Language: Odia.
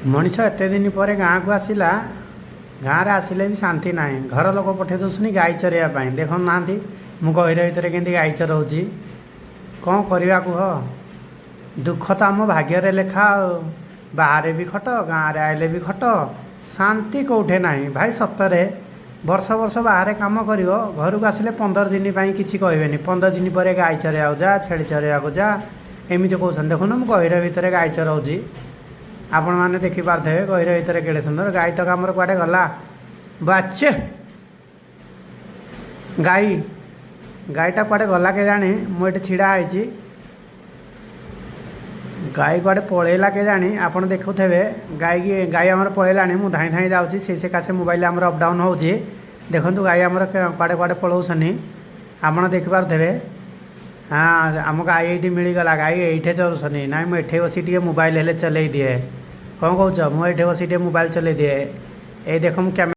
ମଣିଷ ଏତେ ଦିନ ପରେ ଗାଁକୁ ଆସିଲା। ଗାଁରେ ଆସିଲେ ବି ଶାନ୍ତି ନାହିଁ। ଘର ଲୋକ ପଠେଇ ଦେଉଛନ୍ତି ଗାଈ ଚରେଇବା ପାଇଁ। ଦେଖୁନାହାନ୍ତି, ମୁଁ ଗହିର ଭିତରେ କେମିତି ଗାଈ ଚରାଉଛି। କ'ଣ କରିବା କୁହ? ଦୁଃଖ ତ ଆମ ଭାଗ୍ୟରେ ଲେଖା। ଆଉ ବାହାରେ ବି ଖଟ, ଗାଁରେ ଆଇଲେ ବି ଖଟ, ଶାନ୍ତି କେଉଁଠି ନାହିଁ ଭାଇ। ସତରେ, ବର୍ଷ ବର୍ଷ ବାହାରେ କାମ କରିବ, ଘରକୁ ଆସିଲେ 15 ଦିନ ପାଇଁ କିଛି କହିବେନି। 15 ଦିନ ପରେ ଗାଈ ଚରେଇବାକୁ ଯା, ଛେଳି ଚରେଇବାକୁ ଯା, ଏମିତି କହୁଛନ୍ତି। ଦେଖୁନ, ମୁଁ ଗହିର ଭିତରେ ଗାଈ ଚରାଉଛି। ଆପଣମାନେ ଦେଖିପାରୁଥିବେ ଗହିର ଭିତରେ କେଡ଼େ ସୁନ୍ଦର ଗାଈ ତକ ଆମର କୁଆଡ଼େ ଗଲା। ବାଚେ ଗାଈ, ଗାଈଟା କୁଆଡ଼େ ଗଲା କେଜାଣି? ମୁଁ ଏଠି ଛିଡ଼ା ହେଇଛି, ଗାଈ କୁଆଡ଼େ ପଳେଇଲା କେଜାଣି? ଆପଣ ଦେଖୁଥିବେ ଗାଈକି। ଗାଈ ଆମର ପଳେଇଲାଣି। ମୁଁ ଧାଇଁ ଧାଇଁ ଯାଉଛି। ସେଇ ସକାଶେ ମୋବାଇଲ ଆମର ଅପ୍ ଡାଉନ୍ ହେଉଛି। ଦେଖନ୍ତୁ, ଗାଈ ଆମର କୁଆଡ଼େ କୁଆଡ଼େ ପଳାଉଛନ୍ତି, ଆପଣ ଦେଖିପାରୁଥିବେ। ହଁ, ଆମ ଗାଈ ଏଇଠି ମିଳିଗଲା। ଗାଈ ଏଇଠି ଚରୁଛନ୍ତି। ନାଇଁ, ମୁଁ ଏଠି ବସି ଟିକେ ମୋବାଇଲ ହେଲେ ଚଲେଇ ଦିଏ। କ'ଣ କହୁଛ? ମୁଁ ଏଇଠି ବସି ଟିକେ ମୋବାଇଲ ଚଲେଇ ଦିଏ। ଏଇ ଦେଖ, ମୁଁ କ୍ୟାମେରା